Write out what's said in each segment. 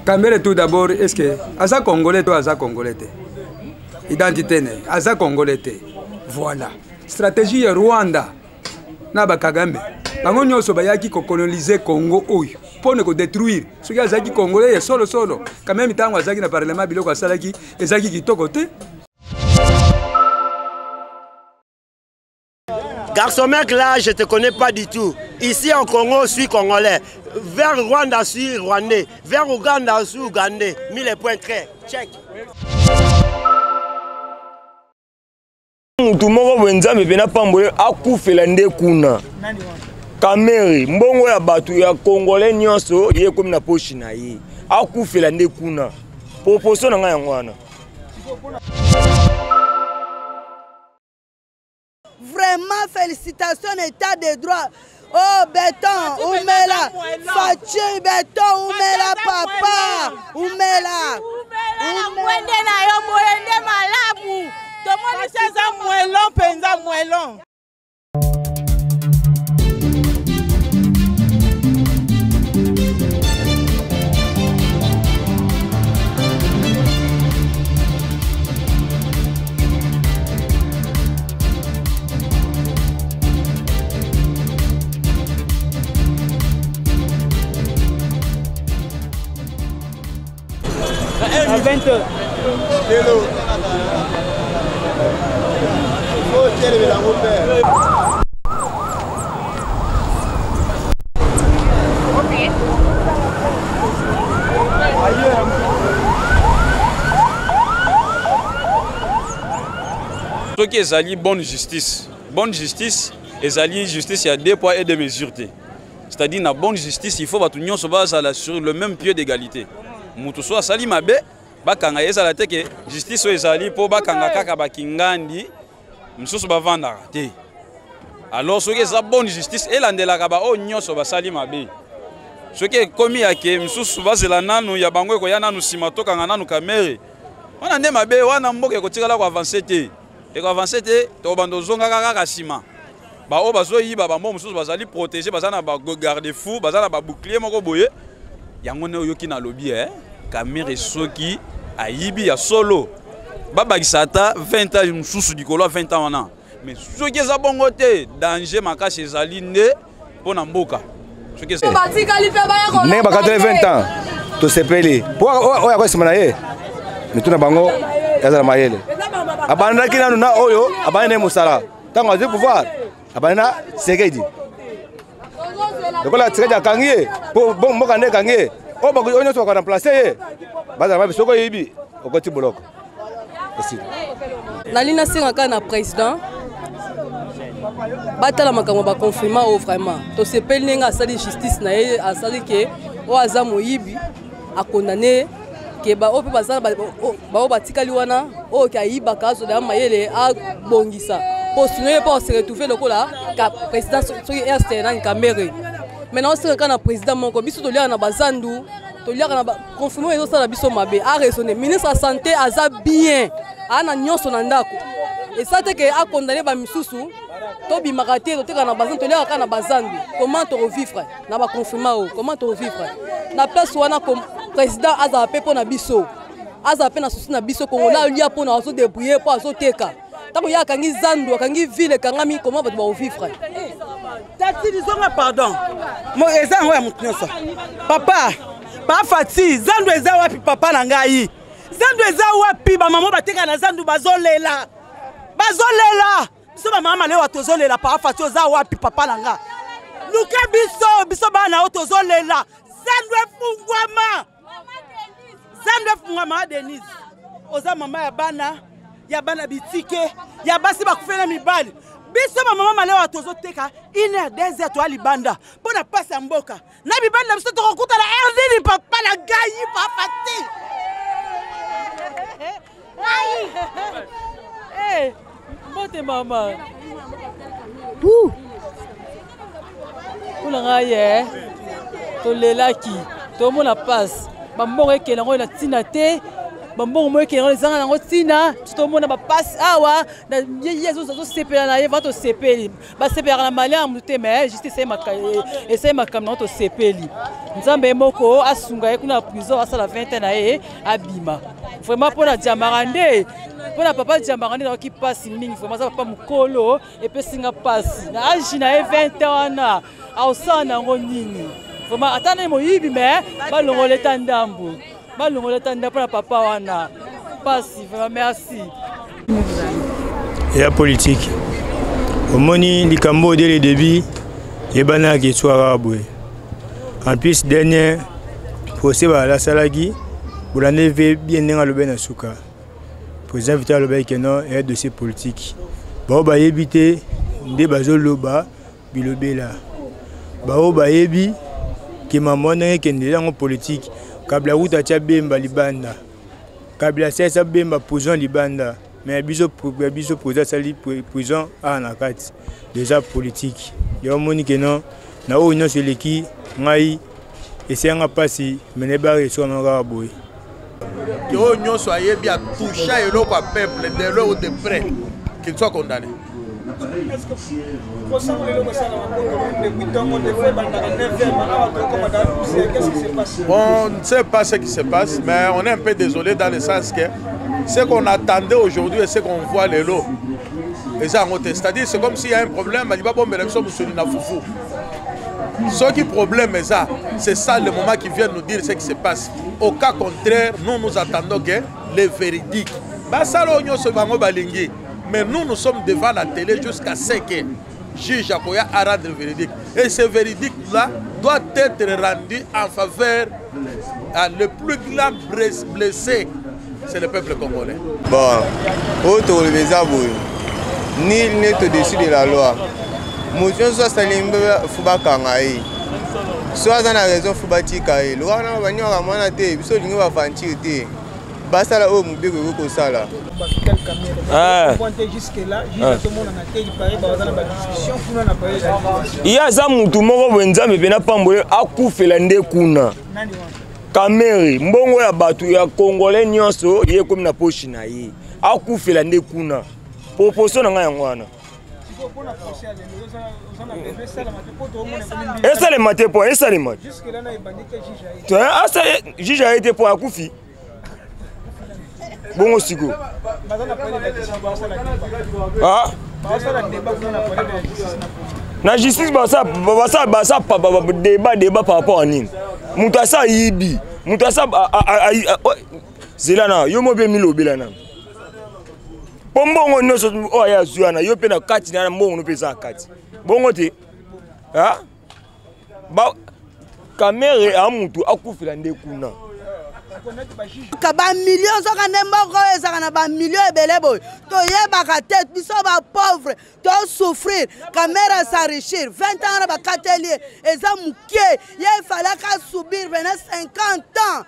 Kamere tout d'abord, est-ce que aza congolais to aza congolais te? Identité ne, aza congolais te. Voilà. Stratégie ya Rwanda na ba Kagame. Bango nyonso bayaki ko coloniser Congo oyo mpo na ko détruire. Soki azalaki congolais ya solo solo, quand même ntango azalaki na parlement biloko asalaki ezalaki kitoko te. Garçon mec là, je te connais pas du tout. Ici en Congo, je suis congolais. Vers Rwanda, je suis rwandais. Vers Ouganda, je suis ougandais. Mis les points traits. Check. Mutu moko boye Nzambe mpe napambola akufela nde kuna. Kamere, mbongo ya bato ya congolais nyonso ye ekomi na poche na ye. Akufela nde kuna. Proposition na ngai yango wana. Vraiment félicitations état de droit. Oh béton, umela, Fatshi béton, umela papa, umela. Umela ngwende na yo boye nde malamu. Tomoni eza mwelon mpenza mwelon. À 20 h Lelo. Faut tirer la repère. Soki ezali bonne justice, bonne justice ezali justice ya deux poids et deux mesures te. C'est-à-dire na bonne justice, il faut bato nyonso bazala sur le même pied d'égalité. Moto so asali mabe, bakanga ye, ezala te ke justice oyo ezali mpo bakanga kaka bakingandi mosusu bavandaka te. Alors soki eza bonne justice elandelaka ba oyo nyonso basali mabe. Soki ekomi ya ke mosusu bazela nanu ya bango ekoya nanu nsima tokanga nanu Kamere, wana nde mabe, wana mboka ekotikala koavanse te, ekoavanse te, tokobanda ozongaka kaka nsima. Baoyo bazoyiba bambo mosusu bazali protege, baza na ba garde-fou, baza na ba bouclier moko boye. Yango nde oyoki nalobi, Kamere soki ayibi ya solo, babakisa ata 20 ans mosusu likolo ya 20 ans wana. Mais soki eza bongo te, danger makasi ezali nde mpo na mboka. Soki eza- Batikali mpe baya kolanda Ndenge bakateli 20 ans, tosepeli. Po oyo akoya nsima na ye, mitu na bango ezala mayele. Abandaki nanu na oyo, abandi na ye mosala. Ntango azwi pouvoir, abandi na Tshisekedi. Lokola Tshisekedi akangi ye, po bon mboka nde ekangi ye. Oyo bako-, oyo nyonso bako remplacer ye, bazala mabe. Soki oyibi, okoti boloko. Esili. Nali nasenga kaka na président batala makambo ba confinement oyo vraiment. Tosepeli ndenge asali justice na ye, asali ke oyo aza moyibi akondane ke ba oyo mpe baza ba, o, ba oyo batikali wana, oyo ke ayibaka azwa ya mayele abongisa. Po sinon ye mpe ose retrouver lokola ka président soki RC nani Kamere. Mais naosenga kaka na président moko, biso toliaka na bazandu, toliaka na ba confinement ezosala biso mabe. A raisonner, ministre ya santé aza bien, aza na nyonso na ndako. Eza te ke akondane ba misusu, tobimaka te, totekaka na bazandu, toliaka kaka na bazandu. Comment tokovivre na ba confinement oyo? Comment tokovivre na place wana? Président azala mpe mpo na biso, azala mpe na souci na biso. Congolais alia mpo na azo débrouiller, mpo azoteka. Ntango ye akangi zandu, akangi ville ekangami, comment bato bakovivre? Tati, lizonga pardon. Mo eza yango ya moto nyonso. Papa, pa Fati, zandu eza wapi papa na ngai? Zandu eza wapi? Ba mama bateka na zandu bazolela. Bazolela. Biso ba mama lewa tozolela, pa Fati oza wapi papa na nga? Luka biso, biso bana oyo tozolela. Zandu efungwama. Zandu efungwama, Denise. Oza mama ya bana, ya bana bitike, ya basi bakufela mibali. Biso ba mama malewa tozoteka une heure, deux heures toya libanda mpo na pasi ya mboka. Na mibali na biso tokokutana heure nini papa na ngai, papa te. Eh, mbote mama. Ouh. Mpona ngai, tolelaki, tomona pasi. Bambongo ekende yango na ntina te. Bambongo moyo ekende ezanga nango ntina, tomona bapasi awa, ye azosepela na ye, va tosepeli. Basepelaka na malamu te, mais justice esali makambo nango, tosepeli. Nzambe ye moko asunga ye kuna na prison, asala 20 ans na ye, abima. Vraiment mpo na Diamara nde, mpo na papa Diamara nde nayoki mpasi mingi. Vraiment aza papa mokolo, epesi nga mpasi na age na ye 20 ans wana, aosala na yango nini? Vraiment ata nani moyibi, mais balongola eta ndambo, balongola eta ndambo mpo na papa wana, mpasi vraiment. Merci. Ya politique, omoni likambo dès le début ebanaki eswa kaka boye. En plus, dernier procès balasalaki, bolandi ve bien ndenge alobi na suka, président Vital alobaki ke non, eya dossier politique. Bao bayebi te nde bazoloba bilobela, bao bayebi ke mama ndenge ekendeli yango politique. Kabila kuta atya Bemba libanda, Kabila asalisa Bemba prison libanda, mais biso biso président asali prison awa na kati, déjà politique. Yo omoni ke non, na oyo nyonso eleki ngai eseyanga mpasi, me nayebaka eswana kaka boye. Ke oyo nyonso ayebi atoucha eloko ya peuple de loin ou de près, qu'il soit condamné. On ne sait pas ce qui se passe, mais on est un peu désolé dans le sens que ce qu'on attendait aujourd'hui et ce qu'on voit les lots, et ça, c'est-à-dire c'est comme s'il y a un problème, il va bon, mais la foufou. Ce qui problème est ça, c'est ça le moment qui vient nous dire ce qui se passe. Au cas contraire, nous nous attendons que les véridiques. Basalo nyonso bango balingi. Mais nous, nous sommes devant la télé jusqu'à ce que juge akoya à rendre véridique. Et ce véridique-là doit être rendu en faveur à le plus grand blessé, c'est le peuple congolais. Bon, oyo tokoloba eza boye, nul n'est au-dessus de la loi. Moto nyonso asali mbe fo bakanga ye, so aza na raison fo batika ye. Lokola wana baniwaka mwana te, biso olingi baventure te, basala oyo mobeko ekoki kosala. Ye aza mutu moko boye, Nzambe mpe napambole, akufela nde kuna. Kamere, mbongo ya bato ya congolais nyonso ye ekomi na poche na ye, akufela nde kuna. Proposition na ngai yango wana, esalema te mpo esalema juge aye te mpo akufi bongo sikoyo. Ah? Na justice basa basa débat débat par rapport à nini? Moto asa ayibi, moto asa zela na yo mo mpe milobela na mpo mbongo nyonso oyo aye azwi wana, yo mpe na kati na mbongo no mpe eza na kati bongo te. Kamere a mutu akufela nde kuna. Ka bamilio nzoka nde mboka oyo ezalaka na bamilio ebele boye, toyebaka te. Biso bapauvre tosouffrir, Kamera s'enrichir 20 ans wana bakateli ye eza moke, ye efalaka asubir pena 50 ans.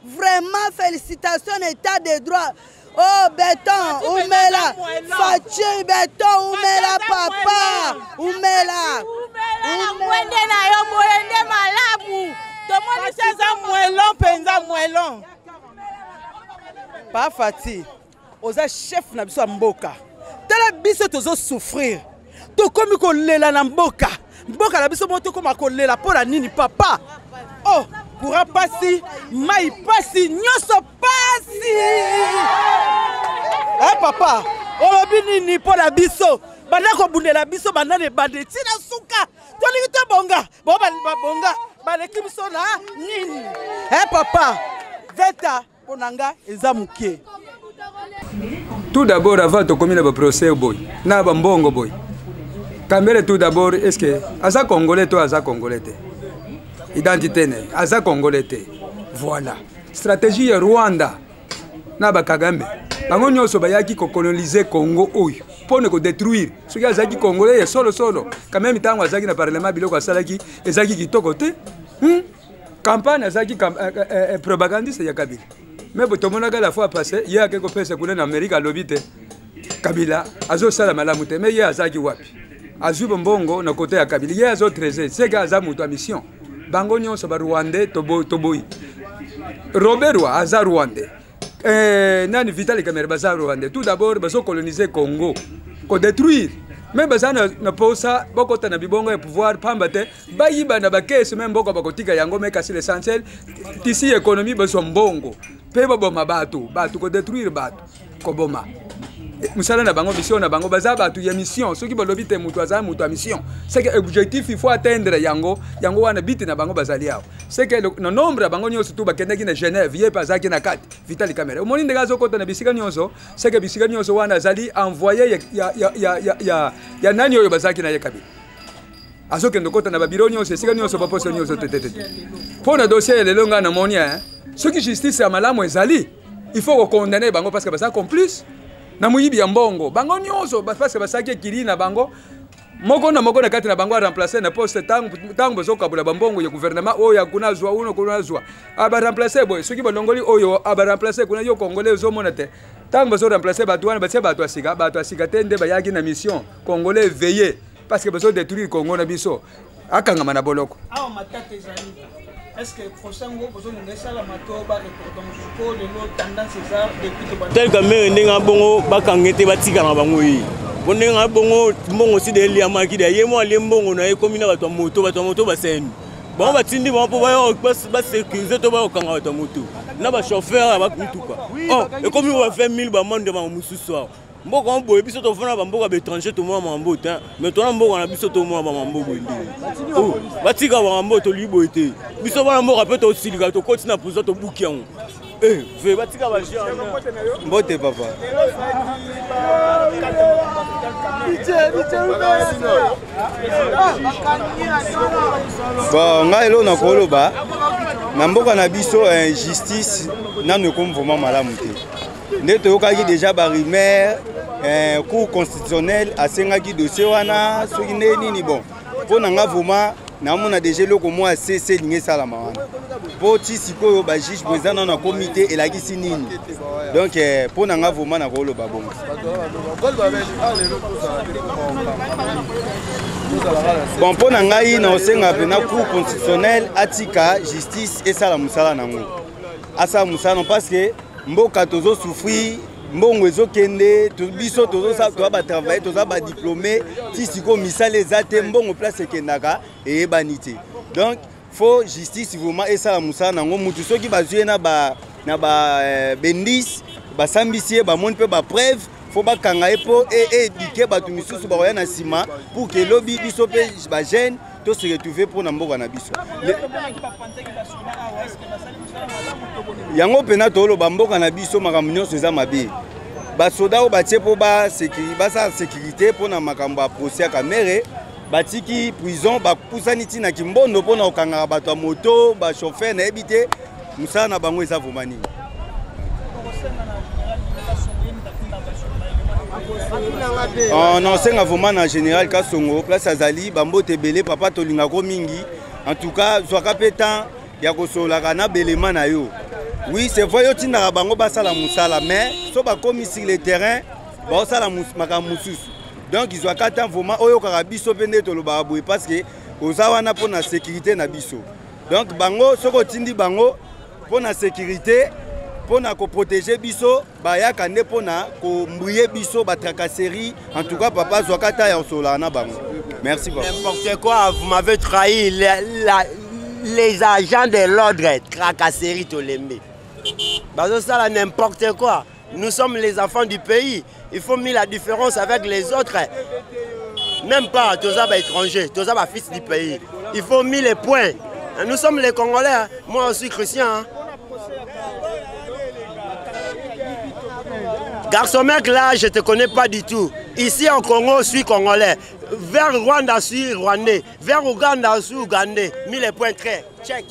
Vraiment félicitation na état de droit. Oh béton, umela Fachi, béton umela, papa umela. Umela ngwende na yo boye nde malamu, tomoni eza mwelon mpenza, mwelon. Pa Fati, oza chef na biso ya mboka. Tala biso tozosouffrir, tokomi kolela na mboka, mboka na biso moko tokóma kolela mpo na nini papa? Oh, courant pasi, mai pasi, nyonso pasi. Eh papa, olobi nini mpo na biso? Banda kobundela biso banda na ebanda etina suka, tolingi tobonga, bo babonga baleki biso na nini? Eh papa, veta mpo na nga eza moke. Tout d'abord, avant tokomi na baprocès boye na bambongo boye, Kamere tout d'abord, est ce que aza congolais to aza congolais te? Identité ne aza congolais te. Voilà stratégie ya Rwanda na bakagame, bango nyonso bayaki kokolonize Congo oyo mpo na kodétruire. Soki azalaki congolais ya solosolo, quand même ntango azalaki na parlement, biloko asalaki ezalaki kitoko te, Campagne azalaki propagandiste ya Kabila, mais tomonaka la fois passé ye ake kopesa kuna na Amérique, alobi te Kabila azosala malamu te, mais ye azalaki wapi? Azwi bombongo na kote ya Kabila, ye azotrese seke aza moto ya mission. Bango nyonso barwandais, toboyi. Robert aza rwandais. Eh, nani Vital Kamerhe baza rwandais. Tout d'abord bazo coloniser Congo, ko détruire. Mais baza na, na posa bokota na bibongo ya pouvoir pamba te bayiba na bakese me mboka bakotika yango me kasi l'essentiel tisi économie bazwa mbongo mpe baboma bato bato kodétruire bato koboma mosala na bango mission na bango baza bato ya mission soki balobi te moto aza moto ya mission c'est que objectif il faut atteindre yango yango wana biti na bango bazali awa c'est que na nombre ya bango nyonso tu bakendaki na Genève ye mpe azalaki na kati Vital Kamerhe omoni ndenge azokota na bisika nyonso c'est que bisika nyonso wana azali envoyé ya, ya, ya, ya, ya, ya, ya nani oyo bazalaki na ye Kabila azokende kota na babiro nyonso esika nyonso baposo nyonso tetetete mpo na dossier ya lelo ngai namoni soki justice ya malamu ezali il faut kokondane bango parce que baza complice na moyibi ya mbongo bango nyonso parce que basalaki ekili na bango moko na moko na kati na bango aremplace na poste ntango bazokabola bambongo ya gouvernement oyo kuna azwa uno kuna azwa abaremplace boye soki balongoli oyo abaremplace kuna yo congolais ozomona te ntango bazoremplace bato wana batie bato ya sika bato ya sika te nde bayaki na mission congolais veille parce que bazo détruire congo na biso akangama na boloko awa matata ezali est-ce que procès yango bozolinga esalama to bareporta mosusu mpo lelo tendance eza depuis tel kamere ndenge abongo bakanga te batika na bango ye mpo ndenge abongo mbongo sida eliamaki da ye mo alie mbongo na ye ekomi na bato ya moto bato ya moto baseni bango batindi bango mpo basécurise to bayokanga bato ya moto na bachauffeur ya bamituka oh, ekomi ba 20 000 bamande bango mosusu awa mboka yango boye biso tofanda bamboka baétranger tomona makambo te mais tona mboka na biso tomona bamambo boye nde oh, batika makambo tolingi boye te biso bana mboka mpe tosilika tokoti na prison tobuki yango eh, ve batika baje mbote papa bon ngai eloko nakoloba na mboka na biso eh, justice nanu ekomi vraiment malamu te nde toyokaki deja barumeur eh, cour constitutionnelle asengaki dossier wana soki nde nini bon mpo na nga vraiment namona deja eloko mwa sese elingi esalama wana mpo ti sikoyo bajuge bo eza nano akomi te elakisi nini donc eh, mpo na nga vraiment nakoloba bongo bon mpo na ngai naosenga mpena cour constitutionnelle atika justice esala mosala nango asala mosala no parce que mboka tozo souffrir mbongo ezokende biso toza batravaille toza badiplome ti sikoyo misala eza te mbongo place ekendaka eyebani te donc faut justice vraiment esala mosala nango mutu soki bazwi ye na ba na ba eh, bendis basambisi ye bamoni mpe bapreuve fo bakanga ye mpo eedike bato misusu bakoya na nsima pour ke lobi biso mpe bajeune to se retrouver mpo na mboka na biso yango mpena toloba mboka na biso makambo nyonso eza mabe basoda oyo batie mpo basala sécurité mpo na makambo ya procès ya kamere batiki prison bapusani ntina kimbondo mpo na kokangaka bato ya moto bachauffeur nayebi te mosala na bango eza vraimen nini Oh, naosenga vraiment na général kasongo place azali bambote ebele papa tolingako mingi en tout cas zwaka mpe temps ya kosololaka na belema na yo oui c'est vrai yo otindaka bango basala mosala mais so bakomi sur le terrain baosala makambo mosusu donc zwaka temps vraiment oyokaka biso mpe nde tolobaka boye parce que oza wana mpo na sécurité na biso donc bango soki otindi bango mpo na sécurité mpo na koprotege biso bayaka nde mpo na kombrie biso batracasserie en tout cas papa azwaka ata ya kosololaka na bango merci papa. N'importe quoi, vous m'avez trahi. La, la, les agents de l'ordre, tracasserie Tolembe. Bazosala n'importe quoi. Nous sommes les enfants du pays. Il faut mettre la différence avec les autres. Même pas, tous les étrangers, tous les fils du pays. Il faut mettre les points. Nous sommes les Congolais. Hein. Moi aussi, Christian. Hein. Garçon mec là, je te connais pas du tout. Ici en Congo, je suis congolais. Vers Rwanda, je suis rwandais. Vers Ouganda, je suis ougandais. Mis les points très. Check.